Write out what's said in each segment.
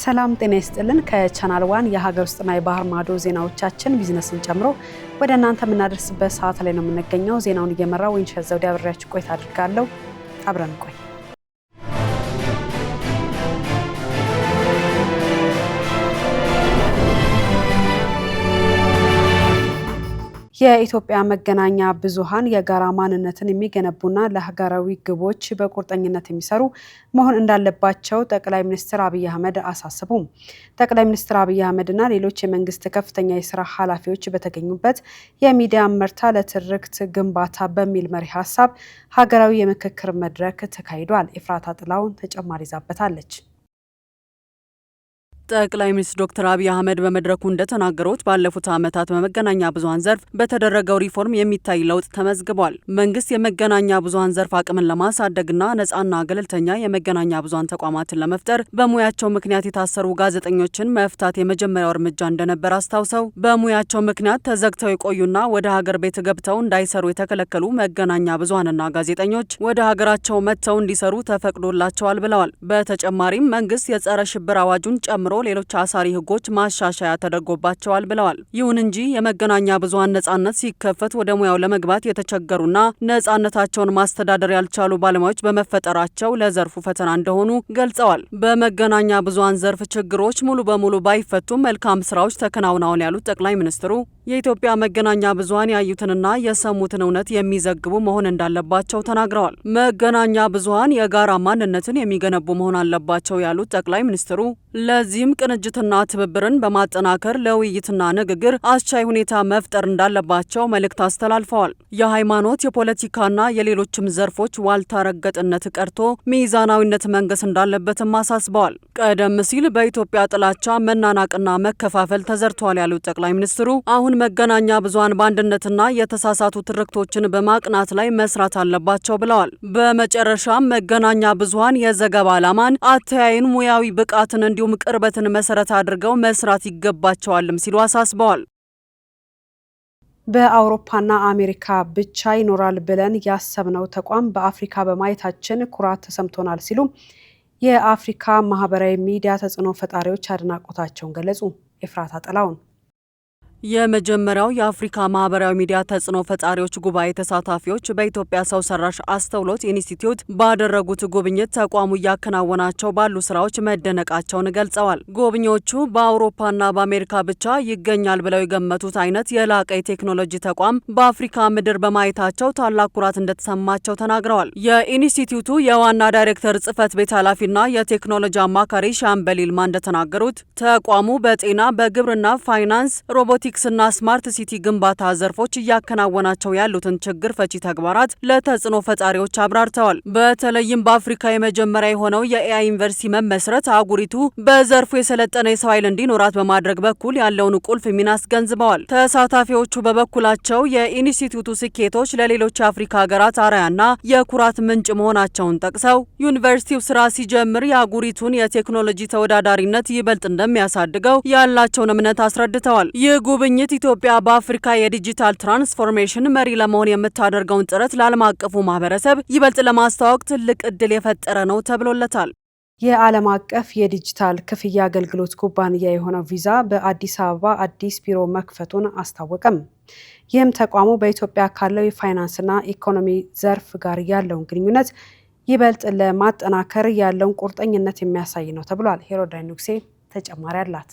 ሰላም ጤና ይስጥልን። ከቻናል ዋን የሀገር ውስጥና የባህር ማዶ ዜናዎቻችን ቢዝነስን ጨምሮ ወደ እናንተ የምናደርስበት ሰዓት ላይ ነው የምንገኘው። ዜናውን እየመራው ወይንሸት ዘውዴ አብሬያችሁ ቆይታ አድርጋለሁ። አብረን ቆይ። የኢትዮጵያ መገናኛ ብዙኃን የጋራ ማንነትን የሚገነቡና ለሀገራዊ ግቦች በቁርጠኝነት የሚሰሩ መሆን እንዳለባቸው ጠቅላይ ሚኒስትር አብይ አህመድ አሳሰቡ። ጠቅላይ ሚኒስትር አብይ አህመድና ሌሎች የመንግስት ከፍተኛ የስራ ኃላፊዎች በተገኙበት የሚዲያ እመርታ ለትርክት ግንባታ በሚል መሪ ሀሳብ ሀገራዊ የምክክር መድረክ ተካሂዷል። ኤፍራታ ጥላውን ተጨማሪ ይዛበታለች። ጠቅላይ ሚኒስትር ዶክተር አብይ አህመድ በመድረኩ እንደተናገሩት ባለፉት ዓመታት በመገናኛ ብዙኃን ዘርፍ በተደረገው ሪፎርም የሚታይ ለውጥ ተመዝግቧል። መንግስት የመገናኛ ብዙኃን ዘርፍ አቅምን ለማሳደግና ነጻና ገለልተኛ የመገናኛ ብዙኃን ተቋማትን ለመፍጠር በሙያቸው ምክንያት የታሰሩ ጋዜጠኞችን መፍታት የመጀመሪያው እርምጃ እንደነበር አስታውሰው፣ በሙያቸው ምክንያት ተዘግተው የቆዩና ወደ ሀገር ቤት ገብተው እንዳይሰሩ የተከለከሉ መገናኛ ብዙኃንና ጋዜጠኞች ወደ ሀገራቸው መጥተው እንዲሰሩ ተፈቅዶላቸዋል ብለዋል። በተጨማሪም መንግስት የጸረ ሽብር አዋጁን ጨምሮ ሌሎች አሳሪ ህጎች ማሻሻያ ተደርጎባቸዋል ብለዋል። ይሁን እንጂ የመገናኛ ብዙኃን ነጻነት ሲከፈት ወደ ሙያው ለመግባት የተቸገሩና ነጻነታቸውን ማስተዳደር ያልቻሉ ባለሙያዎች በመፈጠራቸው ለዘርፉ ፈተና እንደሆኑ ገልጸዋል። በመገናኛ ብዙኃን ዘርፍ ችግሮች ሙሉ በሙሉ ባይፈቱም መልካም ስራዎች ተከናውነዋል ያሉት ጠቅላይ ሚኒስትሩ፣ የኢትዮጵያ መገናኛ ብዙኃን ያዩትንና የሰሙትን እውነት የሚዘግቡ መሆን እንዳለባቸው ተናግረዋል። መገናኛ ብዙኃን የጋራ ማንነትን የሚገነቡ መሆን አለባቸው ያሉት ጠቅላይ ሚኒስትሩ፣ ለዚህም ቅንጅትና ትብብርን በማጠናከር ለውይይትና ንግግር አስቻይ ሁኔታ መፍጠር እንዳለባቸው መልእክት አስተላልፈዋል። የሃይማኖት፣ የፖለቲካና የሌሎችም ዘርፎች ዋልታ ረገጥነት ቀርቶ ሚዛናዊነት መንገስ እንዳለበትም አሳስበዋል። ቀደም ሲል በኢትዮጵያ ጥላቻ፣ መናናቅና መከፋፈል ተዘርቷል ያሉት ጠቅላይ ሚኒስትሩ፣ አሁን መገናኛ ብዙኃን በአንድነትና የተሳሳቱ ትርክቶችን በማቅናት ላይ መስራት አለባቸው ብለዋል። በመጨረሻም መገናኛ ብዙኃን የዘገባ ዓላማን፣ አተያይን፣ ሙያዊ ብቃትን እንዲሁም ቅርበትን መሰረት አድርገው መስራት ይገባቸዋልም ሲሉ አሳስበዋል። በአውሮፓና አሜሪካ ብቻ ይኖራል ብለን ያሰብነው ተቋም በአፍሪካ በማየታችን ኩራት ተሰምቶናል ሲሉ የአፍሪካ ማህበራዊ ሚዲያ ተጽዕኖ ፈጣሪዎች አድናቆታቸውን ገለጹ። ኤፍራታ ጥላውን። የመጀመሪያው የአፍሪካ ማህበራዊ ሚዲያ ተጽዕኖ ፈጣሪዎች ጉባኤ ተሳታፊዎች በኢትዮጵያ ሰው ሰራሽ አስተውሎት ኢንስቲትዩት ባደረጉት ጉብኝት ተቋሙ እያከናወናቸው ባሉ ስራዎች መደነቃቸውን ገልጸዋል። ጎብኚዎቹ በአውሮፓና በአሜሪካ ብቻ ይገኛል ብለው የገመቱት አይነት የላቀ የቴክኖሎጂ ተቋም በአፍሪካ ምድር በማየታቸው ታላቅ ኩራት እንደተሰማቸው ተናግረዋል። የኢንስቲትዩቱ የዋና ዳይሬክተር ጽህፈት ቤት ኃላፊና የቴክኖሎጂ አማካሪ ሻምበል ይልማ እንደተናገሩት፣ ተቋሙ በጤና፣ በግብርና፣ ፋይናንስ፣ ሮቦቲክስና smart city ግንባታ ዘርፎች እያከናወናቸው ያሉትን ችግር ፈቺ ተግባራት ለተጽዕኖ ፈጣሪዎች አብራርተዋል። በተለይም በአፍሪካ የመጀመሪያ የሆነው የ AI ዩኒቨርሲቲ መመስረት አህጉሪቱ በዘርፉ የሰለጠነ የሰው ኃይል እንዲኖራት በማድረግ በኩል ያለውን ቁልፍ ሚና አስገንዝበዋል። ተሳታፊዎቹ በበኩላቸው የኢንስቲትዩቱ ስኬቶች ለሌሎች የአፍሪካ ሀገራት አርአያና የኩራት ምንጭ መሆናቸውን ጠቅሰው፣ ዩኒቨርሲቲው ስራ ሲጀምር የአህጉሪቱን የቴክኖሎጂ ተወዳዳሪነት ይበልጥ እንደሚያሳድገው ያላቸውን እምነት አስረድተዋል። ይህ ጉብኝት ኢትዮጵያ በአፍሪካ የዲጂታል ትራንስፎርሜሽን መሪ ለመሆን የምታደርገውን ጥረት ለዓለም አቀፉ ማህበረሰብ ይበልጥ ለማስተዋወቅ ትልቅ እድል የፈጠረ ነው ተብሎለታል። የዓለም አቀፍ የዲጂታል ክፍያ አገልግሎት ኩባንያ የሆነው ቪዛ በአዲስ አበባ አዲስ ቢሮ መክፈቱን አስታወቀም። ይህም ተቋሙ በኢትዮጵያ ካለው የፋይናንስና ኢኮኖሚ ዘርፍ ጋር ያለውን ግንኙነት ይበልጥ ለማጠናከር ያለውን ቁርጠኝነት የሚያሳይ ነው ተብሏል። ሄሮዳይ ንጉሴ ተጨማሪ አላት።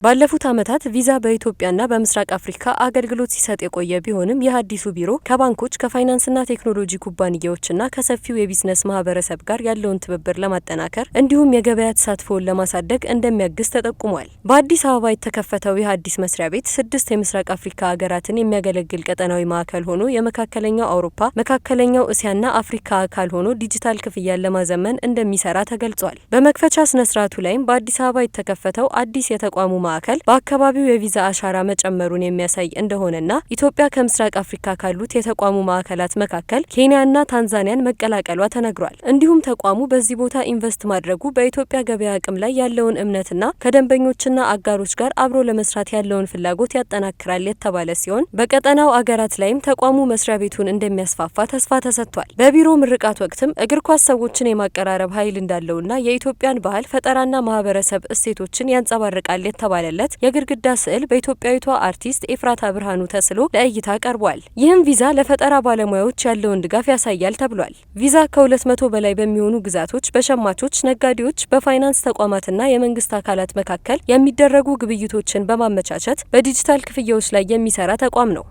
ባለፉት ዓመታት ቪዛ በኢትዮጵያና በምስራቅ አፍሪካ አገልግሎት ሲሰጥ የቆየ ቢሆንም፣ ይህ አዲሱ ቢሮ ከባንኮች፣ ከፋይናንስና ቴክኖሎጂ ኩባንያዎችና ከሰፊው የቢዝነስ ማህበረሰብ ጋር ያለውን ትብብር ለማጠናከር እንዲሁም የገበያ ተሳትፎውን ለማሳደግ እንደሚያግዝ ተጠቁሟል። በአዲስ አበባ የተከፈተው ይህ አዲስ መስሪያ ቤት ስድስት የምስራቅ አፍሪካ ሀገራትን የሚያገለግል ቀጠናዊ ማዕከል ሆኖ የመካከለኛው አውሮፓ፣ መካከለኛው እስያና አፍሪካ አካል ሆኖ ዲጂታል ክፍያን ለማዘመን እንደሚሰራ ተገልጿል። በመክፈቻ ስነ ስርዓቱ ላይም በአዲስ አበባ የተከፈተው አዲስ የተቋሙ ማዕከል በአካባቢው የቪዛ አሻራ መጨመሩን የሚያሳይ እንደሆነና ኢትዮጵያ ከምስራቅ አፍሪካ ካሉት የተቋሙ ማዕከላት መካከል ኬንያና ታንዛኒያን መቀላቀሏ ተነግሯል። እንዲሁም ተቋሙ በዚህ ቦታ ኢንቨስት ማድረጉ በኢትዮጵያ ገበያ አቅም ላይ ያለውን እምነትና ከደንበኞችና አጋሮች ጋር አብሮ ለመስራት ያለውን ፍላጎት ያጠናክራል የተባለ ሲሆን፣ በቀጠናው አገራት ላይም ተቋሙ መስሪያ ቤቱን እንደሚያስፋፋ ተስፋ ተሰጥቷል። በቢሮ ምርቃት ወቅትም እግር ኳስ ሰዎችን የማቀራረብ ኃይል እንዳለውና የኢትዮጵያን ባህል፣ ፈጠራና ማህበረሰብ እሴቶችን ያንጸባርቃል የተባለለት የግድግዳ ስዕል በኢትዮጵያዊቷ አርቲስት ኤፍራታ ብርሃኑ ተስሎ ለእይታ ቀርቧል። ይህም ቪዛ ለፈጠራ ባለሙያዎች ያለውን ድጋፍ ያሳያል ተብሏል። ቪዛ ከ200 በላይ በሚሆኑ ግዛቶች በሸማቾች፣ ነጋዴዎች፣ በፋይናንስ ተቋማትና የመንግስት አካላት መካከል የሚደረጉ ግብይቶችን በማመቻቸት በዲጂታል ክፍያዎች ላይ የሚሰራ ተቋም ነው።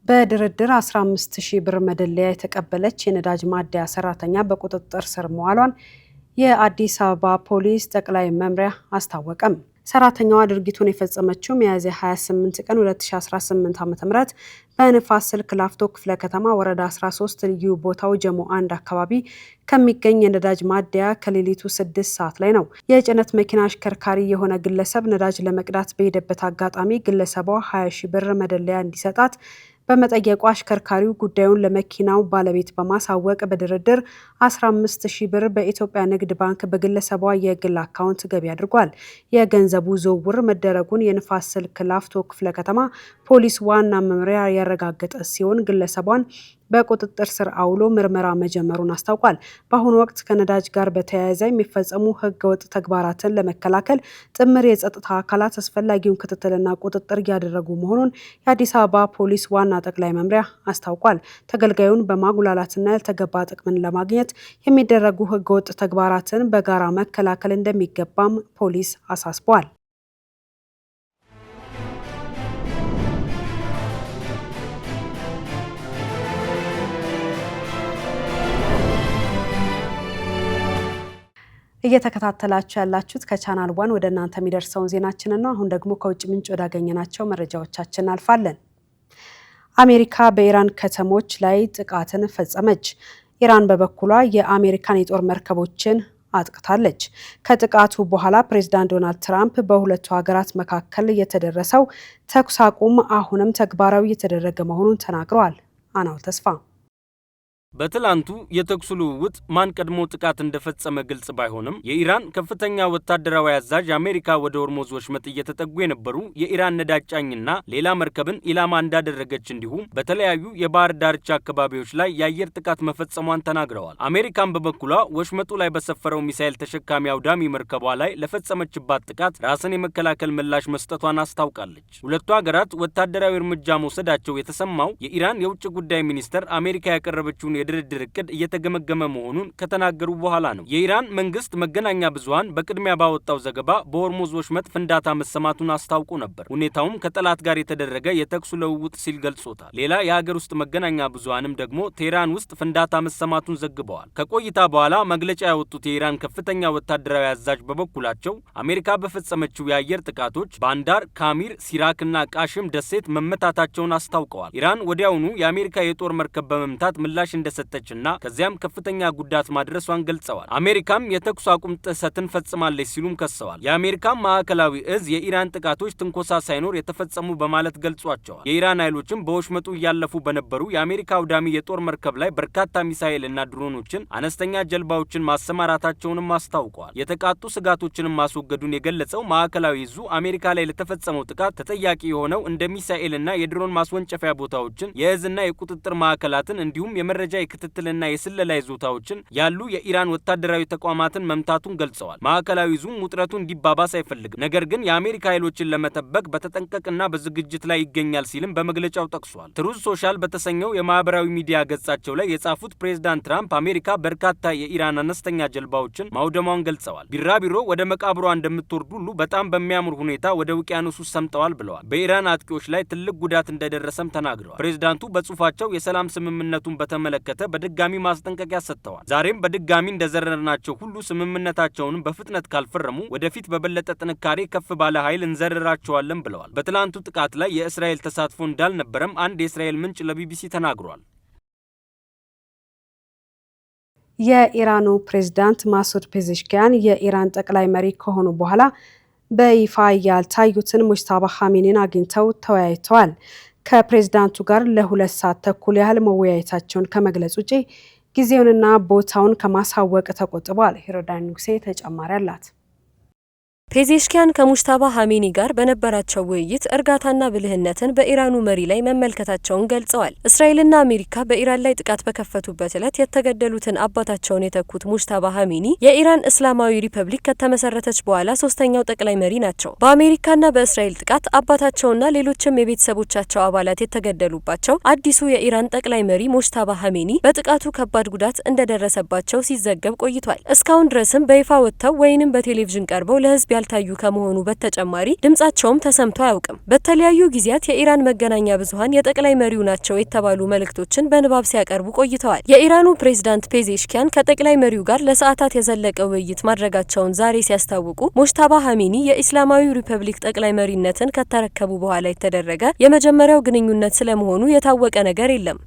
በድርድር 15 ሺህ ብር መደለያ የተቀበለች የነዳጅ ማደያ ሰራተኛ በቁጥጥር ስር መዋሏን የአዲስ አበባ ፖሊስ ጠቅላይ መምሪያ አስታወቀም። ሰራተኛዋ ድርጊቱን የፈጸመችው ሚያዝያ 28 ቀን 2018 ዓ.ም በንፋስ ስልክ ላፍቶ ክፍለ ከተማ ወረዳ 13 ልዩ ቦታው ጀሞ 1 አካባቢ ከሚገኝ የነዳጅ ማደያ ከሌሊቱ 6 ሰዓት ላይ ነው። የጭነት መኪና አሽከርካሪ የሆነ ግለሰብ ነዳጅ ለመቅዳት በሄደበት አጋጣሚ ግለሰቧ 20 ሺህ ብር መደለያ እንዲሰጣት በመጠየቁ አሽከርካሪው ጉዳዩን ለመኪናው ባለቤት በማሳወቅ በድርድር 15 ሺህ ብር በኢትዮጵያ ንግድ ባንክ በግለሰቧ የግል አካውንት ገቢ አድርጓል። የገንዘቡ ዝውውር መደረጉን የንፋስ ስልክ ላፍቶ ክፍለ ከተማ ፖሊስ ዋና መምሪያ ያረጋገጠ ሲሆን፣ ግለሰቧን በቁጥጥር ስር አውሎ ምርመራ መጀመሩን አስታውቋል። በአሁኑ ወቅት ከነዳጅ ጋር በተያያዘ የሚፈጸሙ ህገወጥ ተግባራትን ለመከላከል ጥምር የጸጥታ አካላት አስፈላጊውን ክትትልና ቁጥጥር እያደረጉ መሆኑን የአዲስ አበባ ፖሊስ ዋና ጠቅላይ መምሪያ አስታውቋል። ተገልጋዩን በማጉላላትና ያልተገባ ጥቅምን ለማግኘት የሚደረጉ ህገወጥ ተግባራትን በጋራ መከላከል እንደሚገባም ፖሊስ አሳስቧል። እየተከታተላችሁ ያላችሁት ከ Channel One ወደ እናንተ የሚደርሰውን ዜናችንን ነው። አሁን ደግሞ ከውጭ ምንጭ ወዳገኘናቸው መረጃዎቻችን እናልፋለን። አሜሪካ በኢራን ከተሞች ላይ ጥቃትን ፈጸመች። ኢራን በበኩሏ የአሜሪካን የጦር መርከቦችን አጥቅታለች። ከጥቃቱ በኋላ ፕሬዚዳንት ዶናልድ ትራምፕ በሁለቱ ሀገራት መካከል የተደረሰው ተኩስ አቁም አሁንም ተግባራዊ እየተደረገ መሆኑን ተናግረዋል። አናው ተስፋ። በትላንቱ የተኩስ ልውውጥ ማን ቀድሞ ጥቃት እንደፈጸመ ግልጽ ባይሆንም፣ የኢራን ከፍተኛ ወታደራዊ አዛዥ አሜሪካ ወደ ሆርሙዝ ወሽመጥ እየተጠጉ የነበሩ የኢራን ነዳጅ ጫኝና ሌላ መርከብን ኢላማ እንዳደረገች እንዲሁም በተለያዩ የባህር ዳርቻ አካባቢዎች ላይ የአየር ጥቃት መፈጸሟን ተናግረዋል። አሜሪካን በበኩሏ ወሽመጡ ላይ በሰፈረው ሚሳኤል ተሸካሚ አውዳሚ መርከቧ ላይ ለፈጸመችባት ጥቃት ራስን የመከላከል ምላሽ መስጠቷን አስታውቃለች። ሁለቱ ሀገራት ወታደራዊ እርምጃ መውሰዳቸው የተሰማው የኢራን የውጭ ጉዳይ ሚኒስተር አሜሪካ ያቀረበችውን የድርድር እቅድ እየተገመገመ መሆኑን ከተናገሩ በኋላ ነው። የኢራን መንግስት መገናኛ ብዙሃን በቅድሚያ ባወጣው ዘገባ በሆርሙዝ ወሽመጥ ፍንዳታ መሰማቱን አስታውቆ ነበር። ሁኔታውም ከጠላት ጋር የተደረገ የተኩስ ልውውጥ ሲል ገልጾታል። ሌላ የሀገር ውስጥ መገናኛ ብዙሃንም ደግሞ ቴህራን ውስጥ ፍንዳታ መሰማቱን ዘግበዋል። ከቆይታ በኋላ መግለጫ ያወጡት የኢራን ከፍተኛ ወታደራዊ አዛዥ በበኩላቸው አሜሪካ በፈጸመችው የአየር ጥቃቶች ባንዳር፣ ካሚር፣ ሲራክና ቃሽም ደሴት መመታታቸውን አስታውቀዋል። ኢራን ወዲያውኑ የአሜሪካ የጦር መርከብ በመምታት ምላሽ እንደሰጠችና ከዚያም ከፍተኛ ጉዳት ማድረሷን ገልጸዋል። አሜሪካም የተኩስ አቁም ጥሰትን ፈጽማለች ሲሉም ከሰዋል። የአሜሪካ ማዕከላዊ እዝ የኢራን ጥቃቶች ትንኮሳ ሳይኖር የተፈጸሙ በማለት ገልጿቸዋል። የኢራን ኃይሎችም በወሽመጡ እያለፉ በነበሩ የአሜሪካ አውዳሚ የጦር መርከብ ላይ በርካታ ሚሳኤልና ድሮኖችን፣ አነስተኛ ጀልባዎችን ማሰማራታቸውንም አስታውቀዋል። የተቃጡ ስጋቶችንም ማስወገዱን የገለጸው ማዕከላዊ እዙ አሜሪካ ላይ ለተፈጸመው ጥቃት ተጠያቂ የሆነው እንደ ሚሳኤልና የድሮን ማስወንጨፊያ ቦታዎችን፣ የእዝና የቁጥጥር ማዕከላትን እንዲሁም የመረጃ፣ የክትትልና የስለላ ይዞታዎችን ያሉ የኢራን ወታደራዊ ተቋማትን መምታቱን ገልጸዋል። ማዕከላዊ እዙም ውጥረቱ እንዲባባስ አይፈልግም፣ ነገር ግን የአሜሪካ ኃይሎችን ለመጠበቅ በተጠንቀቅና በዝግጅት ላይ ይገኛል ሲልም በመግለጫው ጠቅሷል። Truth Social በተሰኘው የማህበራዊ ሚዲያ ገጻቸው ላይ የጻፉት ፕሬዝዳንት ትራምፕ አሜሪካ በርካታ የኢራን አነስተኛ ጀልባዎችን ማውደሟን ገልጸዋል። ቢራቢሮ ወደ መቃብሯ እንደምትወርድ ሁሉ በጣም በሚያምር ሁኔታ ወደ ውቅያኖስ ውስጥ ሰምጠዋል ብለዋል። በኢራን አጥቂዎች ላይ ትልቅ ጉዳት እንደደረሰም ተናግረዋል። ፕሬዝዳንቱ በጽሁፋቸው የሰላም ስምምነቱን በተመለከተ በድጋሚ ማስጠንቀቂያ ሰጥተዋል። ዛሬም በድጋሚ እንደዘረርናቸው ሁሉ ስምምነታቸውንም በፍጥነት ካልፈረሙ ወደፊት በበለጠ ጥንካሬ ከፍ ባለ ኃይል እንዘርራቸዋለን ብለዋል። በትላንቱ ጥቃት ላይ የእስራኤል ተሳትፎ እንዳልነበረም አንድ የእስራኤል ምንጭ ለቢቢሲ ተናግሯል። የኢራኑ ፕሬዝዳንት ማሱድ ፔዜሽኪያን የኢራን ጠቅላይ መሪ ከሆኑ በኋላ በይፋ ያልታዩትን ሙጅታባ ኻሜኒን አግኝተው ተወያይተዋል። ከፕሬዝዳንቱ ጋር ለ2 ሰዓት ተኩል ያህል መወያየታቸውን ከመግለጽ ውጪ ጊዜውንና ቦታውን ከማሳወቅ ተቆጥበዋል። ሂሮዳን ንጉሴ ተጨማሪ አላት። ፔዜሽኪያን ከሙጅታባ ሀሜኒ ጋር በነበራቸው ውይይት እርጋታና ብልህነትን በኢራኑ መሪ ላይ መመልከታቸውን ገልጸዋል። እስራኤልና አሜሪካ በኢራን ላይ ጥቃት በከፈቱበት ዕለት የተገደሉትን አባታቸውን የተኩት ሙጅታባ ሀሜኒ የኢራን እስላማዊ ሪፐብሊክ ከተመሰረተች በኋላ ሶስተኛው ጠቅላይ መሪ ናቸው። በአሜሪካና በእስራኤል ጥቃት አባታቸውና ሌሎችም የቤተሰቦቻቸው አባላት የተገደሉባቸው አዲሱ የኢራን ጠቅላይ መሪ ሙጅታባ ሀሜኒ በጥቃቱ ከባድ ጉዳት እንደደረሰባቸው ሲዘገብ ቆይቷል። እስካሁን ድረስም በይፋ ወጥተው ወይንም በቴሌቪዥን ቀርበው ለህዝብ ያልታዩ ከመሆኑ በተጨማሪ ድምጻቸውም ተሰምቶ አያውቅም። በተለያዩ ጊዜያት የኢራን መገናኛ ብዙኃን የጠቅላይ መሪው ናቸው የተባሉ መልእክቶችን በንባብ ሲያቀርቡ ቆይተዋል። የኢራኑ ፕሬዝዳንት ፔዜሽኪያን ከጠቅላይ መሪው ጋር ለሰዓታት የዘለቀ ውይይት ማድረጋቸውን ዛሬ ሲያስታውቁ፣ ሞጅታባ ሀሜኒ የኢስላማዊ ሪፐብሊክ ጠቅላይ መሪነትን ከተረከቡ በኋላ የተደረገ የመጀመሪያው ግንኙነት ስለመሆኑ የታወቀ ነገር የለም።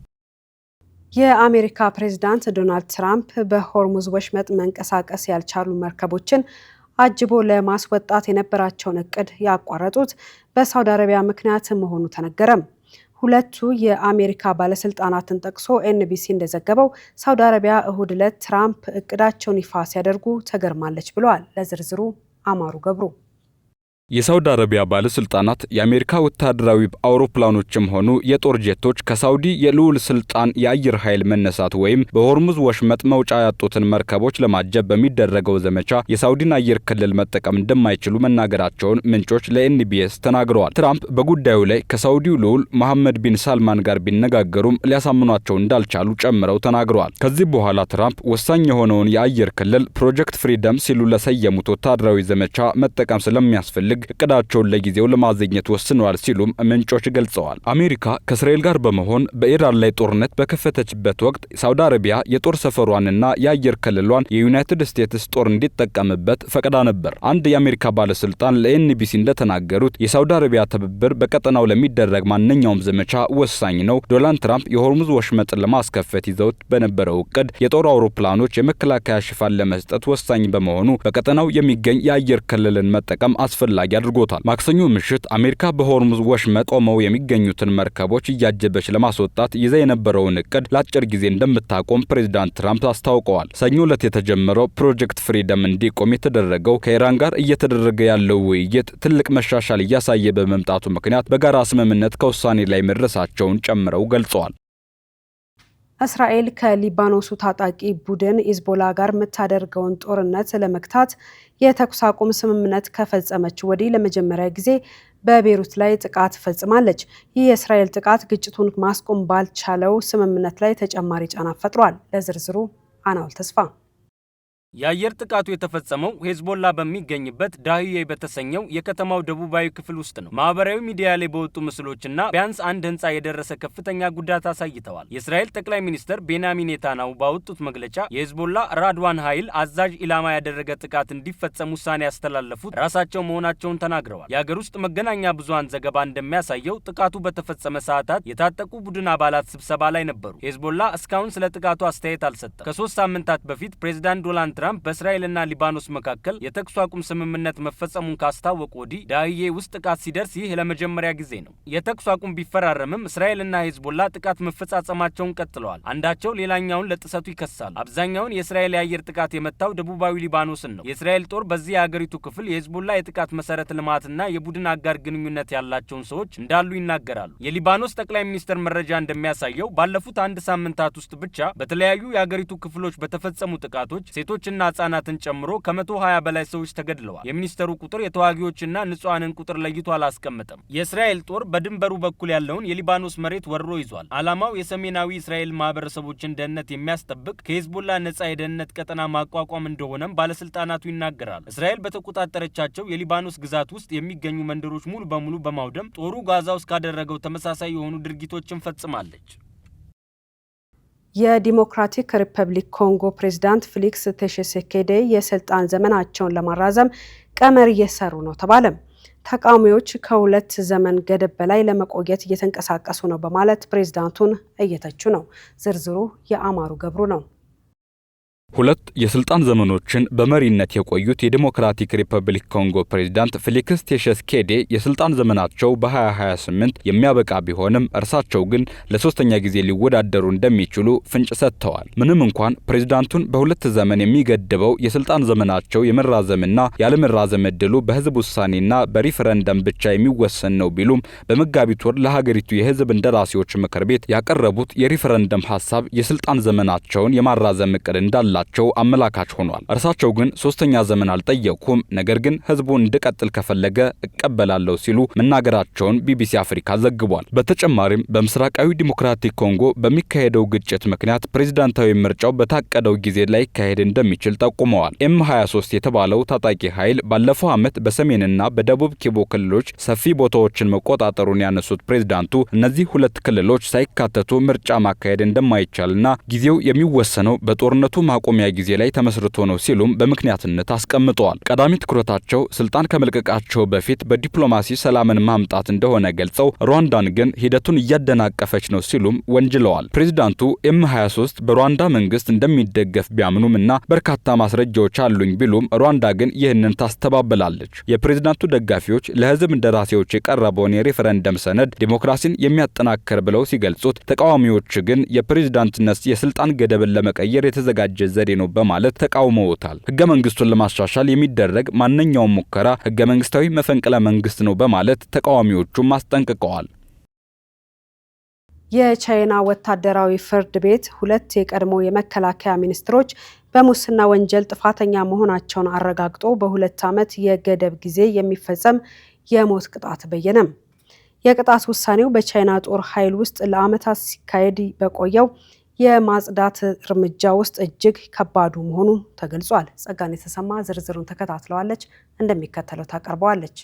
የአሜሪካ ፕሬዝዳንት ዶናልድ ትራምፕ በሆርሙዝ ወሽመጥ መንቀሳቀስ ያልቻሉ መርከቦችን አጅቦ ለማስወጣት የነበራቸውን እቅድ ያቋረጡት በሳውዲ አረቢያ ምክንያት መሆኑ ተነገረ። ሁለቱ የአሜሪካ ባለስልጣናትን ጠቅሶ ኤንቢሲ እንደዘገበው ሳውዲ አረቢያ እሁድ ዕለት ትራምፕ እቅዳቸውን ይፋ ሲያደርጉ ተገርማለች ብለዋል። ለዝርዝሩ አማሩ ገብሩ። የሳውዲ አረቢያ ባለስልጣናት የአሜሪካ ወታደራዊ አውሮፕላኖችም ሆኑ የጦር ጄቶች ከሳውዲ የልዑል ስልጣን የአየር ኃይል መነሳት ወይም በሆርሙዝ ወሽመጥ መውጫ ያጡትን መርከቦች ለማጀብ በሚደረገው ዘመቻ የሳውዲን አየር ክልል መጠቀም እንደማይችሉ መናገራቸውን ምንጮች ለኤንቢኤስ ተናግረዋል። ትራምፕ በጉዳዩ ላይ ከሳውዲው ልዑል መሐመድ ቢን ሳልማን ጋር ቢነጋገሩም ሊያሳምኗቸው እንዳልቻሉ ጨምረው ተናግረዋል። ከዚህ በኋላ ትራምፕ ወሳኝ የሆነውን የአየር ክልል Project Freedom ሲሉ ለሰየሙት ወታደራዊ ዘመቻ መጠቀም ስለሚያስፈልግ እቅዳቸውን ለጊዜው ለማዘግየት ወስነዋል ሲሉም ምንጮች ገልጸዋል። አሜሪካ ከእስራኤል ጋር በመሆን በኢራን ላይ ጦርነት በከፈተችበት ወቅት ሳውዲ አረቢያ የጦር ሰፈሯንና የአየር ክልሏን የዩናይትድ ስቴትስ ጦር እንዲጠቀምበት ፈቅዳ ነበር። አንድ የአሜሪካ ባለስልጣን ለኤንቢሲ እንደተናገሩት የሳውዲ አረቢያ ትብብር በቀጠናው ለሚደረግ ማንኛውም ዘመቻ ወሳኝ ነው። ዶናልድ ትራምፕ የሆርሙዝ ወሽመጥን ለማስከፈት ይዘውት በነበረው እቅድ የጦር አውሮፕላኖች የመከላከያ ሽፋን ለመስጠት ወሳኝ በመሆኑ በቀጠናው የሚገኝ የአየር ክልልን መጠቀም አስፈላጊ አድርጎታል። ማክሰኞ ምሽት አሜሪካ በሆርሙዝ ወሽመጥ ቆመው የሚገኙትን መርከቦች እያጀበች ለማስወጣት ይዛ የነበረውን እቅድ ለአጭር ጊዜ እንደምታቆም ፕሬዚዳንት ትራምፕ አስታውቀዋል። ሰኞ ዕለት የተጀመረው Project Freedom እንዲቆም የተደረገው ከኢራን ጋር እየተደረገ ያለው ውይይት ትልቅ መሻሻል እያሳየ በመምጣቱ ምክንያት በጋራ ስምምነት ከውሳኔ ላይ መድረሳቸውን ጨምረው ገልጸዋል። እስራኤል ከሊባኖሱ ታጣቂ ቡድን ሂዝቦላ ጋር የምታደርገውን ጦርነት ለመግታት የተኩስ አቁም ስምምነት ከፈጸመች ወዲህ ለመጀመሪያ ጊዜ በቤሩት ላይ ጥቃት ፈጽማለች። ይህ የእስራኤል ጥቃት ግጭቱን ማስቆም ባልቻለው ስምምነት ላይ ተጨማሪ ጫና ፈጥሯል። ለዝርዝሩ አናውል ተስፋ። የአየር ጥቃቱ የተፈጸመው ሄዝቦላ በሚገኝበት ዳህዬ በተሰኘው የከተማው ደቡባዊ ክፍል ውስጥ ነው። ማህበራዊ ሚዲያ ላይ በወጡ ምስሎችና ቢያንስ አንድ ህንፃ የደረሰ ከፍተኛ ጉዳት አሳይተዋል። የእስራኤል ጠቅላይ ሚኒስትር ቤንያሚን ኔታንያሁ ባወጡት መግለጫ የሄዝቦላ ራድዋን ኃይል አዛዥ ኢላማ ያደረገ ጥቃት እንዲፈጸም ውሳኔ ያስተላለፉት ራሳቸው መሆናቸውን ተናግረዋል። የአገር ውስጥ መገናኛ ብዙሃን ዘገባ እንደሚያሳየው ጥቃቱ በተፈጸመ ሰዓታት የታጠቁ ቡድን አባላት ስብሰባ ላይ ነበሩ። ሄዝቦላ እስካሁን ስለ ጥቃቱ አስተያየት አልሰጠም። ከ3 ሳምንታት በፊት ፕሬዚዳንት ዶናልድ ትራምፕ በእስራኤልና ሊባኖስ መካከል የተኩስ አቁም ስምምነት መፈጸሙን ካስታወቁ ወዲህ ዳህዬ ውስጥ ጥቃት ሲደርስ ይህ ለመጀመሪያ ጊዜ ነው። የተኩስ አቁም ቢፈራረምም እስራኤልና ሄዝቦላ ጥቃት መፈጻጸማቸውን ቀጥለዋል። አንዳቸው ሌላኛውን ለጥሰቱ ይከሳሉ። አብዛኛውን የእስራኤል የአየር ጥቃት የመታው ደቡባዊ ሊባኖስን ነው። የእስራኤል ጦር በዚህ የአገሪቱ ክፍል የሄዝቦላ የጥቃት መሰረተ ልማትና የቡድን አጋር ግንኙነት ያላቸውን ሰዎች እንዳሉ ይናገራሉ። የሊባኖስ ጠቅላይ ሚኒስትር መረጃ እንደሚያሳየው ባለፉት አንድ ሳምንታት ውስጥ ብቻ በተለያዩ የአገሪቱ ክፍሎች በተፈጸሙ ጥቃቶች ሴቶችና ህጻናትን ጨምሮ ከ120 በላይ ሰዎች ተገድለዋል። የሚኒስተሩ ቁጥር የተዋጊዎችና ንጹሐንን ቁጥር ለይቶ አላስቀመጠም። የእስራኤል ጦር በድንበሩ በኩል ያለውን የሊባኖስ መሬት ወርሮ ይዟል። ዓላማው የሰሜናዊ እስራኤል ማህበረሰቦችን ደህንነት የሚያስጠብቅ ከሄዝቦላ ነጻ የደህንነት ቀጠና ማቋቋም እንደሆነም ባለስልጣናቱ ይናገራሉ። እስራኤል በተቆጣጠረቻቸው የሊባኖስ ግዛት ውስጥ የሚገኙ መንደሮች ሙሉ በሙሉ በማውደም ጦሩ ጋዛ ውስጥ ካደረገው ተመሳሳይ የሆኑ ድርጊቶችን ፈጽማለች። የዲሞክራቲክ ሪፐብሊክ ኮንጎ ፕሬዝዳንት ፌሊክስ ቲሺሴኬዲ የስልጣን ዘመናቸውን ለማራዘም ቀመር እየሰሩ ነው ተባለ። ተቃዋሚዎች ከሁለት ዘመን ገደብ በላይ ለመቆየት እየተንቀሳቀሱ ነው በማለት ፕሬዝዳንቱን እየተቹ ነው። ዝርዝሩ የአማሩ ገብሩ ነው። ሁለት የስልጣን ዘመኖችን በመሪነት የቆዩት የዲሞክራቲክ ሪፐብሊክ ኮንጎ ፕሬዝዳንት ፌሊክስ ቴሸስኬዴ የስልጣን ዘመናቸው በ2028 የሚያበቃ ቢሆንም እርሳቸው ግን ለሶስተኛ ጊዜ ሊወዳደሩ እንደሚችሉ ፍንጭ ሰጥተዋል። ምንም እንኳን ፕሬዝዳንቱን በሁለት ዘመን የሚገድበው የስልጣን ዘመናቸው የመራዘምና ያለመራዘም እድሉ በህዝብ ውሳኔና በሪፈረንደም ብቻ የሚወሰን ነው ቢሉም፣ በመጋቢት ወር ለሀገሪቱ የህዝብ እንደራሴዎች ምክር ቤት ያቀረቡት የሪፈረንደም ሀሳብ የስልጣን ዘመናቸውን የማራዘም እቅድ እንዳላቸው አመላካች ሆኗል። እርሳቸው ግን ሶስተኛ ዘመን አልጠየቁም፣ ነገር ግን ህዝቡ እንድቀጥል ከፈለገ እቀበላለሁ ሲሉ መናገራቸውን ቢቢሲ አፍሪካ ዘግቧል። በተጨማሪም በምስራቃዊ ዲሞክራቲክ ኮንጎ በሚካሄደው ግጭት ምክንያት ፕሬዝዳንታዊ ምርጫው በታቀደው ጊዜ ላይካሄድ እንደሚችል ጠቁመዋል። ኤም 23 የተባለው ታጣቂ ኃይል ባለፈው ዓመት በሰሜንና በደቡብ ኪቩ ክልሎች ሰፊ ቦታዎችን መቆጣጠሩን ያነሱት ፕሬዝዳንቱ፣ እነዚህ ሁለት ክልሎች ሳይካተቱ ምርጫ ማካሄድ እንደማይቻልና ጊዜው የሚወሰነው በጦርነቱ ማቆሚያ ጊዜ ላይ ተመስርቶ ነው ሲሉም በምክንያትነት አስቀምጠዋል። ቀዳሚ ትኩረታቸው ስልጣን ከመልቀቃቸው በፊት በዲፕሎማሲ ሰላምን ማምጣት እንደሆነ ገልጸው፣ ሩዋንዳን ግን ሂደቱን እያደናቀፈች ነው ሲሉም ወንጅለዋል። ፕሬዚዳንቱ ኤም 23 በሩዋንዳ መንግስት እንደሚደገፍ ቢያምኑም እና በርካታ ማስረጃዎች አሉኝ ቢሉም፣ ሩዋንዳ ግን ይህንን ታስተባብላለች። የፕሬዚዳንቱ ደጋፊዎች ለህዝብ እንደራሴዎች የቀረበውን የሬፈረንደም ሰነድ ዲሞክራሲን የሚያጠናክር ብለው ሲገልጹት፣ ተቃዋሚዎች ግን የፕሬዚዳንትነት የስልጣን ገደብን ለመቀየር የተዘጋጀ ዘዴ ነው በማለት ተቃውመውታል። ህገ መንግስቱን ለማሻሻል የሚደረግ ማንኛውም ሙከራ ህገ መንግስታዊ መፈንቅለ መንግስት ነው በማለት ተቃዋሚዎቹም አስጠንቅቀዋል። የቻይና ወታደራዊ ፍርድ ቤት ሁለት የቀድሞ የመከላከያ ሚኒስትሮች በሙስና ወንጀል ጥፋተኛ መሆናቸውን አረጋግጦ በ2 ዓመት የገደብ ጊዜ የሚፈጸም የሞት ቅጣት በየነ። የቅጣት ውሳኔው በቻይና ጦር ኃይል ውስጥ ለዓመታት ሲካሄድ በቆየው የማጽዳት እርምጃ ውስጥ እጅግ ከባዱ መሆኑ ተገልጿል። ጸጋን የተሰማ ዝርዝሩን ተከታትለዋለች፣ እንደሚከተለው ታቀርበዋለች።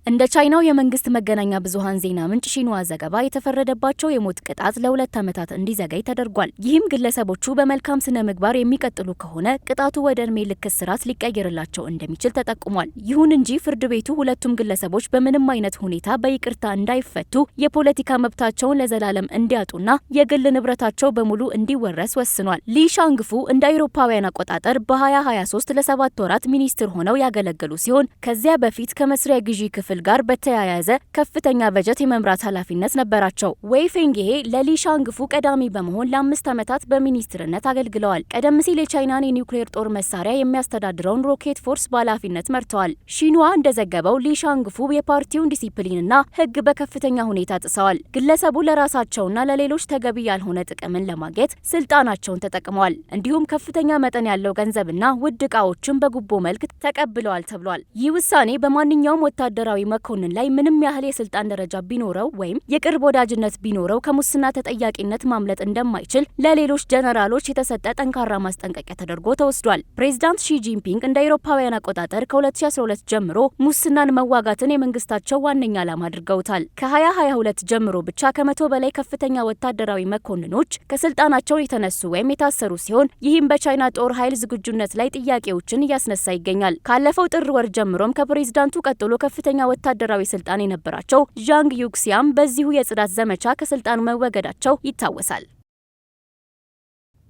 እንደ ቻይናው የመንግስት መገናኛ ብዙኃን ዜና ምንጭ ሺንዋ ዘገባ፣ የተፈረደባቸው የሞት ቅጣት ለ2 ዓመታት እንዲዘገይ ተደርጓል። ይህም ግለሰቦቹ በመልካም ስነ ምግባር የሚቀጥሉ ከሆነ ቅጣቱ ወደ እድሜ ልክ እስራት ሊቀየርላቸው እንደሚችል ተጠቁሟል። ይሁን እንጂ ፍርድ ቤቱ ሁለቱም ግለሰቦች በምንም አይነት ሁኔታ በይቅርታ እንዳይፈቱ፣ የፖለቲካ መብታቸውን ለዘላለም እንዲያጡና የግል ንብረታቸው በሙሉ እንዲወረስ ወስኗል። ሊ ሻንግፉ እንደ አውሮፓውያን አቆጣጠር በ2023 ለ7 ወራት ሚኒስትር ሆነው ያገለገሉ ሲሆን፣ ከዚያ በፊት ከመስሪያ ግዢ ክፍል ጋር በተያያዘ ከፍተኛ በጀት የመምራት ኃላፊነት ነበራቸው። ዌይ ፌንግሄ ለሊ ሻንግፉ ቀዳሚ በመሆን ለ5 ዓመታት በሚኒስትርነት አገልግለዋል። ቀደም ሲል የቻይናን የኒውክሌር ጦር መሳሪያ የሚያስተዳድረውን ሮኬት ፎርስ በኃላፊነት መርተዋል። ሺንዋ እንደዘገበው ሊ ሻንግፉ የፓርቲውን ዲሲፕሊንና ሕግ በከፍተኛ ሁኔታ ጥሰዋል። ግለሰቡ ለራሳቸውና ለሌሎች ተገቢ ያልሆነ ጥቅምን ለማግኘት ስልጣናቸውን ተጠቅመዋል። እንዲሁም ከፍተኛ መጠን ያለው ገንዘብና ውድ ዕቃዎችን በጉቦ መልክ ተቀብለዋል ተብሏል። ይህ ውሳኔ በማንኛውም ወታደራዊ መኮንን ላይ ምንም ያህል የስልጣን ደረጃ ቢኖረው ወይም የቅርብ ወዳጅነት ቢኖረው ከሙስና ተጠያቂነት ማምለጥ እንደማይችል ለሌሎች ጀነራሎች የተሰጠ ጠንካራ ማስጠንቀቂያ ተደርጎ ተወስዷል። ፕሬዚዳንት ሺ ጂንፒንግ እንደ አውሮፓውያን አቆጣጠር ከ2012 ጀምሮ ሙስናን መዋጋትን የመንግስታቸው ዋነኛ ዓላማ አድርገውታል። ከ2022 ጀምሮ ብቻ ከ100 በላይ ከፍተኛ ወታደራዊ መኮንኖች ከስልጣናቸው የተነሱ ወይም የታሰሩ ሲሆን፣ ይህም በቻይና ጦር ኃይል ዝግጁነት ላይ ጥያቄዎችን እያስነሳ ይገኛል። ካለፈው ጥር ወር ጀምሮም ከፕሬዚዳንቱ ቀጥሎ ከፍተኛ ወታደራዊ ስልጣን የነበራቸው ዣንግ ዩክሲያም በዚሁ የጽዳት ዘመቻ ከስልጣን መወገዳቸው ይታወሳል።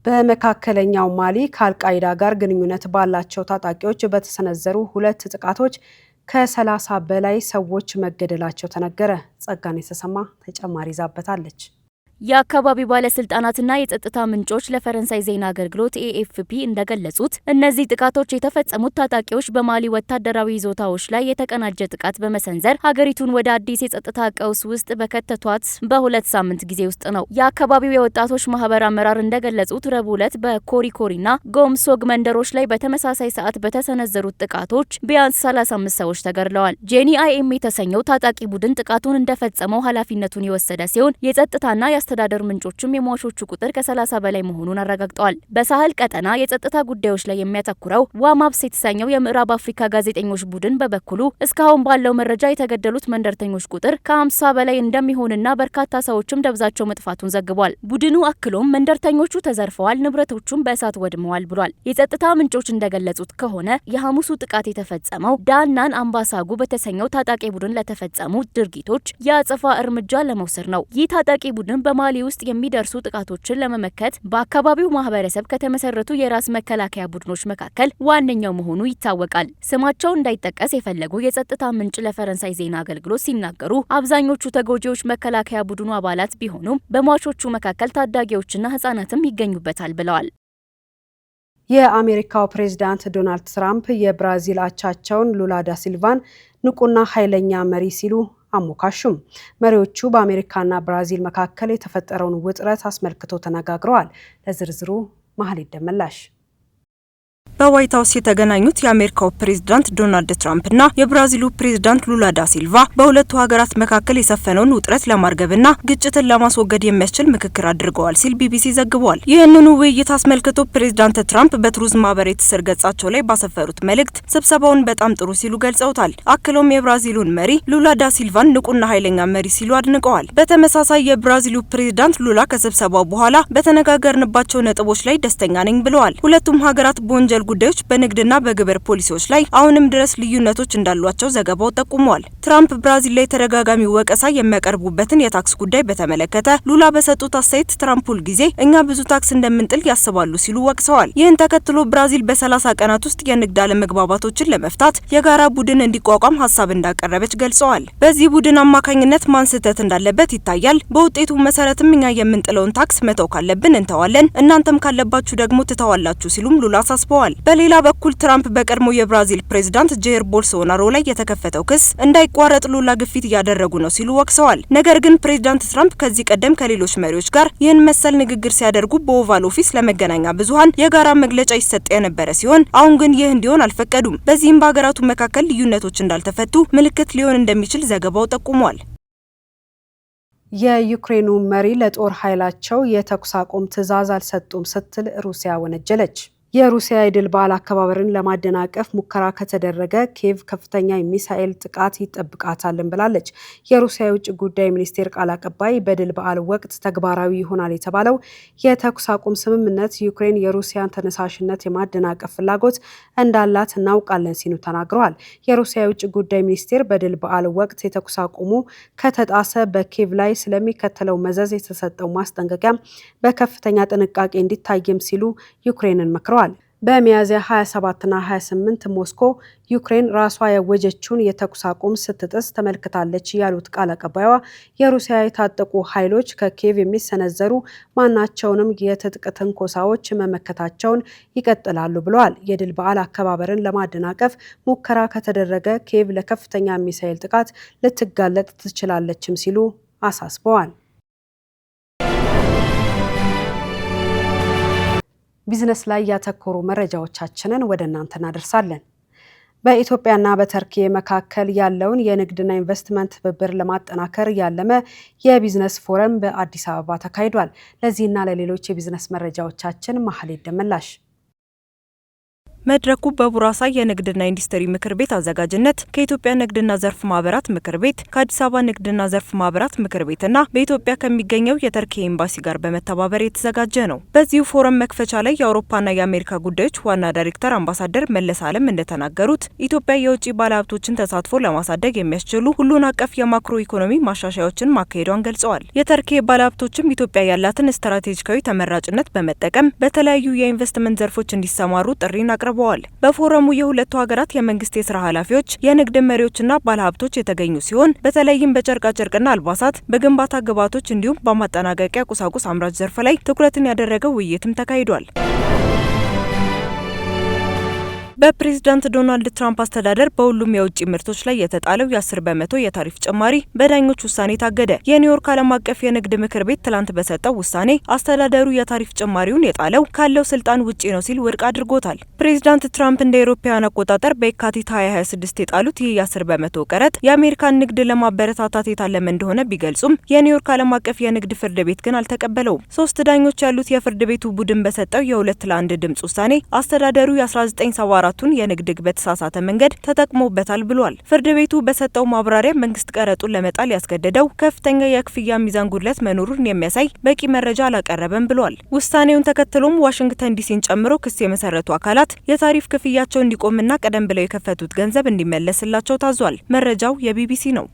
በመካከለኛው ማሊ ከአልቃይዳ ጋር ግንኙነት ባላቸው ታጣቂዎች በተሰነዘሩ ሁለት ጥቃቶች ከ30 በላይ ሰዎች መገደላቸው ተነገረ። ጸጋን የተሰማ ተጨማሪ ይዛበታለች። የአካባቢው ባለስልጣናትና የጸጥታ ምንጮች ለፈረንሳይ ዜና አገልግሎት ኤኤፍፒ እንደገለጹት፣ እነዚህ ጥቃቶች የተፈጸሙት ታጣቂዎች በማሊ ወታደራዊ ይዞታዎች ላይ የተቀናጀ ጥቃት በመሰንዘር ሀገሪቱን ወደ አዲስ የጸጥታ ቀውስ ውስጥ በከተቷት በ2 ሳምንት ጊዜ ውስጥ ነው። የአካባቢው የወጣቶች ማህበር አመራር እንደገለጹት፣ ረቡዕ ዕለት በኮሪኮሪና ጎምሶግ መንደሮች ላይ በተመሳሳይ ሰዓት በተሰነዘሩት ጥቃቶች ቢያንስ 35 ሰዎች ተገድለዋል። ጄኒአይኤም የተሰኘው ታጣቂ ቡድን ጥቃቱን እንደፈጸመው ኃላፊነቱን የወሰደ ሲሆን፣ የጸጥታና የአስተዳደር ምንጮችም የሟቾቹ ቁጥር ከ30 በላይ መሆኑን አረጋግጠዋል። በሳህል ቀጠና የጸጥታ ጉዳዮች ላይ የሚያተኩረው ዋማፕስ የተሰኘው የምዕራብ አፍሪካ ጋዜጠኞች ቡድን በበኩሉ፣ እስካሁን ባለው መረጃ የተገደሉት መንደርተኞች ቁጥር ከ50 በላይ እንደሚሆንና በርካታ ሰዎችም ደብዛቸው መጥፋቱን ዘግቧል። ቡድኑ አክሎም መንደርተኞቹ ተዘርፈዋል፣ ንብረቶቹም በእሳት ወድመዋል ብሏል። የጸጥታ ምንጮች እንደገለጹት ከሆነ፣ የሐሙሱ ጥቃት የተፈጸመው ዳናን አምባሳጉ በተሰኘው ታጣቂ ቡድን ለተፈጸሙ ድርጊቶች የአጸፋ እርምጃ ለመውሰድ ነው። ይህ ታጣቂ ቡድን በማሊ ውስጥ የሚደርሱ ጥቃቶችን ለመመከት በአካባቢው ማህበረሰብ ከተመሰረቱ የራስ መከላከያ ቡድኖች መካከል ዋነኛው መሆኑ ይታወቃል። ስማቸው እንዳይጠቀስ የፈለጉ የጸጥታ ምንጭ ለፈረንሳይ ዜና አገልግሎት ሲናገሩ፣ አብዛኞቹ ተጎጂዎች መከላከያ ቡድኑ አባላት ቢሆኑም በሟቾቹ መካከል ታዳጊዎችና ህጻናትም ይገኙበታል ብለዋል። የአሜሪካው ፕሬዝዳንት ዶናልድ ትራምፕ የብራዚል አቻቸውን ሉላ ዳ ሲልቫን ንቁና ኃይለኛ መሪ ሲሉ አሞካሹም። መሪዎቹ በአሜሪካና ብራዚል መካከል የተፈጠረውን ውጥረት አስመልክቶ ተነጋግረዋል። ለዝርዝሩ መሀሌት ደመላሽ። በዋይት ሀውስ የተገናኙት የአሜሪካው ፕሬዝዳንት ዶናልድ ትራምፕና የብራዚሉ ፕሬዝዳንት ሉላ ዳ ሲልቫ በሁለቱ ሀገራት መካከል የሰፈነውን ውጥረት ለማርገብና ግጭትን ለማስወገድ የሚያስችል ምክክር አድርገዋል ሲል ቢቢሲ ዘግቧል። ይህንኑ ውይይት አስመልክቶ ፕሬዝዳንት ትራምፕ በትሩዝ ማህበራዊ ትስስር ገጻቸው ላይ ባሰፈሩት መልእክት ስብሰባውን በጣም ጥሩ ሲሉ ገልጸውታል። አክለውም የብራዚሉን መሪ ሉላ ዳ ሲልቫን ንቁና ኃይለኛ መሪ ሲሉ አድንቀዋል። በተመሳሳይ የብራዚሉ ፕሬዝዳንት ሉላ ከስብሰባው በኋላ በተነጋገርንባቸው ነጥቦች ላይ ደስተኛ ነኝ ብለዋል። ሁለቱም ሀገራት በወንጀል ጉዳዮች፣ በንግድና በግብር ፖሊሲዎች ላይ አሁንም ድረስ ልዩነቶች እንዳሏቸው ዘገባው ጠቁሟል። ትራምፕ ብራዚል ላይ ተደጋጋሚ ወቀሳ የሚያቀርቡበትን የታክስ ጉዳይ በተመለከተ ሉላ በሰጡት አስተያየት ትራምፕ ሁልጊዜ እኛ ብዙ ታክስ እንደምንጥል ያስባሉ ሲሉ ወቅሰዋል። ይህን ተከትሎ ብራዚል በ30 ቀናት ውስጥ የንግድ አለመግባባቶችን ለመፍታት የጋራ ቡድን እንዲቋቋም ሀሳብ እንዳቀረበች ገልጸዋል። በዚህ ቡድን አማካኝነት ማን ስህተት እንዳለበት ይታያል። በውጤቱ መሰረትም እኛ የምንጥለውን ታክስ መተው ካለብን እንተዋለን፣ እናንተም ካለባችሁ ደግሞ ትተዋላችሁ ሲሉም ሉላ አሳስበዋል። በሌላ በኩል ትራምፕ በቀድሞ የብራዚል ፕሬዝዳንት ጄር ቦልሶናሮ ላይ የተከፈተው ክስ እንዳይቋረጥ ሉላ ግፊት እያደረጉ ነው ሲሉ ወቅሰዋል። ነገር ግን ፕሬዝዳንት ትራምፕ ከዚህ ቀደም ከሌሎች መሪዎች ጋር ይህን መሰል ንግግር ሲያደርጉ በኦቫል ኦፊስ ለመገናኛ ብዙሃን የጋራ መግለጫ ይሰጥ የነበረ ሲሆን አሁን ግን ይህ እንዲሆን አልፈቀዱም። በዚህም በሀገራቱ መካከል ልዩነቶች እንዳልተፈቱ ምልክት ሊሆን እንደሚችል ዘገባው ጠቁሟል። የዩክሬኑ መሪ ለጦር ኃይላቸው የተኩስ አቁም ትዕዛዝ አልሰጡም ስትል ሩሲያ ወነጀለች። የሩሲያ የድል በዓል አከባበርን ለማደናቀፍ ሙከራ ከተደረገ ኪየቭ ከፍተኛ የሚሳኤል ጥቃት ይጠብቃታል ብላለች። የሩሲያ የውጭ ጉዳይ ሚኒስቴር ቃል አቀባይ በድል በዓል ወቅት ተግባራዊ ይሆናል የተባለው የተኩስ አቁም ስምምነት ዩክሬን የሩሲያን ተነሳሽነት የማደናቀፍ ፍላጎት እንዳላት እናውቃለን ሲሉ ተናግረዋል። የሩሲያ የውጭ ጉዳይ ሚኒስቴር በድል በዓል ወቅት የተኩስ አቁሙ ከተጣሰ በኪየቭ ላይ ስለሚከተለው መዘዝ የተሰጠው ማስጠንቀቂያ በከፍተኛ ጥንቃቄ እንዲታይም ሲሉ ዩክሬንን መክረዋል። በሚያዝያ 27ና 28 ሞስኮ ዩክሬን ራሷ ያወጀችውን የተኩስ አቁም ስትጥስ ተመልክታለች ያሉት ቃል አቀባይዋ፣ የሩሲያ የታጠቁ ኃይሎች ከኪየቭ የሚሰነዘሩ ማናቸውንም የትጥቅ ትንኮሳዎች መመከታቸውን ይቀጥላሉ ብለዋል። የድል በዓል አከባበርን ለማደናቀፍ ሙከራ ከተደረገ ኪየቭ ለከፍተኛ ሚሳኤል ጥቃት ልትጋለጥ ትችላለችም ሲሉ አሳስበዋል። ቢዝነስ ላይ ያተኮሩ መረጃዎቻችንን ወደ እናንተ እናደርሳለን። በኢትዮጵያና በተርኪ መካከል ያለውን የንግድና ኢንቨስትመንት ትብብር ለማጠናከር ያለመ የቢዝነስ ፎረም በአዲስ አበባ ተካሂዷል። ለዚህና ለሌሎች የቢዝነስ መረጃዎቻችን መሀሌት ደመላሽ። መድረኩ በቡራሳ የንግድና ኢንዱስትሪ ምክር ቤት አዘጋጅነት ከኢትዮጵያ ንግድና ዘርፍ ማህበራት ምክር ቤት፣ ከአዲስ አበባ ንግድና ዘርፍ ማህበራት ምክር ቤትና በኢትዮጵያ ከሚገኘው የተርኪ ኤምባሲ ጋር በመተባበር የተዘጋጀ ነው። በዚሁ ፎረም መክፈቻ ላይ የአውሮፓና የአሜሪካ ጉዳዮች ዋና ዳይሬክተር አምባሳደር መለስ አለም እንደተናገሩት፣ ኢትዮጵያ የውጭ ባለሀብቶችን ተሳትፎ ለማሳደግ የሚያስችሉ ሁሉን አቀፍ የማክሮ ኢኮኖሚ ማሻሻያዎችን ማካሄዷን ገልጸዋል። የተርኪ ባለሀብቶችም ኢትዮጵያ ያላትን ስትራቴጂካዊ ተመራጭነት በመጠቀም በተለያዩ የኢንቨስትመንት ዘርፎች እንዲሰማሩ ጥሪን አቅርበዋል። በፎረሙ የሁለቱ ሀገራት የመንግስት የስራ ኃላፊዎች፣ የንግድ መሪዎችና ባለሀብቶች የተገኙ ሲሆን፣ በተለይም በጨርቃጨርቅና አልባሳት፣ በግንባታ ግብዓቶች እንዲሁም በማጠናቀቂያ ቁሳቁስ አምራች ዘርፍ ላይ ትኩረትን ያደረገ ውይይትም ተካሂዷል። በፕሬዝዳንት ዶናልድ ትራምፕ አስተዳደር በሁሉም የውጭ ምርቶች ላይ የተጣለው የ10% የታሪፍ ጭማሪ በዳኞች ውሳኔ ታገደ። የኒውዮርክ ዓለም አቀፍ የንግድ ምክር ቤት ትላንት በሰጠው ውሳኔ አስተዳደሩ የታሪፍ ጭማሪውን የጣለው ካለው ስልጣን ውጪ ነው ሲል ውድቅ አድርጎታል። ፕሬዝዳንት ትራምፕ እንደ አውሮፓውያን አቆጣጠር በየካቲት 2026 የጣሉት ይህ የ10% ቀረጥ የአሜሪካን ንግድ ለማበረታታት የታለመ እንደሆነ ቢገልጹም፣ የኒውዮርክ ዓለም አቀፍ የንግድ ፍርድ ቤት ግን አልተቀበለውም። ሶስት ዳኞች ያሉት የፍርድ ቤቱ ቡድን በሰጠው የ2 ለ1 ድምጽ ውሳኔ አስተዳደሩ የ1974ቱን የንግድ ሕግ በተሳሳተ መንገድ ተጠቅሞበታል ብሏል። ፍርድ ቤቱ በሰጠው ማብራሪያ መንግስት ቀረጡን ለመጣል ያስገደደው ከፍተኛ የክፍያ ሚዛን ጉድለት መኖሩን የሚያሳይ በቂ መረጃ አላቀረበም ብሏል። ውሳኔውን ተከትሎም ዋሽንግተን ዲሲን ጨምሮ ክስ የመሰረቱ አካላት የታሪፍ ክፍያቸው እንዲቆምና ቀደም ብለው የከፈቱት ገንዘብ እንዲመለስላቸው ታዟል። መረጃው የቢቢሲ ነው።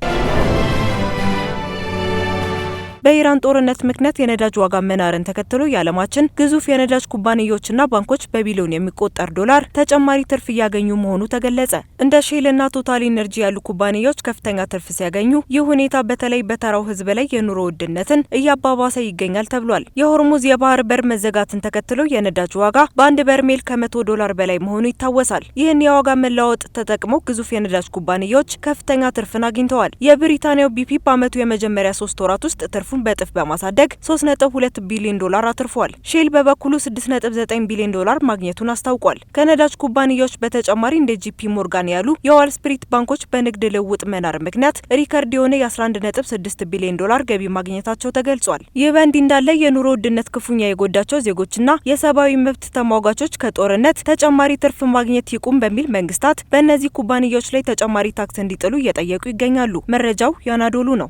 በኢራን ጦርነት ምክንያት የነዳጅ ዋጋ መናርን ተከትሎ የዓለማችን ግዙፍ የነዳጅ ኩባንያዎችና ባንኮች በቢሊዮን የሚቆጠር ዶላር ተጨማሪ ትርፍ እያገኙ መሆኑ ተገለጸ። እንደ ሼልና ቶታል ኢነርጂ ያሉ ኩባንያዎች ከፍተኛ ትርፍ ሲያገኙ፣ ይህ ሁኔታ በተለይ በተራው ሕዝብ ላይ የኑሮ ውድነትን እያባባሰ ይገኛል ተብሏል። የሆርሙዝ የባህር በር መዘጋትን ተከትሎ የነዳጅ ዋጋ በአንድ በርሜል ከ100 ዶላር በላይ መሆኑ ይታወሳል። ይህን የዋጋ መለዋወጥ ተጠቅመው ግዙፍ የነዳጅ ኩባንያዎች ከፍተኛ ትርፍን አግኝተዋል። የብሪታንያው ቢፒ በዓመቱ የመጀመሪያ 3 ወራት ውስጥ ትርፉን በእጥፍ በማሳደግ 3.2 ቢሊዮን ዶላር አትርፏል። ሼል በበኩሉ 6.9 ቢሊዮን ዶላር ማግኘቱን አስታውቋል። ከነዳጅ ኩባንያዎች በተጨማሪ እንደ ጂፒ ሞርጋን ያሉ የዋል ስትሪት ባንኮች በንግድ ልውውጥ መናር ምክንያት ሪከርድ የሆነ የ11.6 ቢሊዮን ዶላር ገቢ ማግኘታቸው ተገልጿል። ይህ በእንዲህ እንዳለ የኑሮ ውድነት ክፉኛ የጎዳቸው ዜጎችና የሰብአዊ መብት ተሟጋቾች ከጦርነት ተጨማሪ ትርፍ ማግኘት ይቁም በሚል መንግስታት በእነዚህ ኩባንያዎች ላይ ተጨማሪ ታክስ እንዲጥሉ እየጠየቁ ይገኛሉ። መረጃው የአናዶሉ ነው።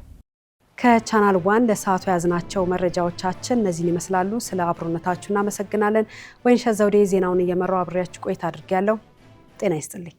ከቻናል ዋን ለሰዓቱ የያዝናቸው መረጃዎቻችን እነዚህን ይመስላሉ። ስለ አብሮነታችሁ እናመሰግናለን። ወይንሸት ዘውዴ ዜናውን እየመራው አብሬያችሁ ቆይታ አድርጌያለሁ። ጤና ይስጥልኝ።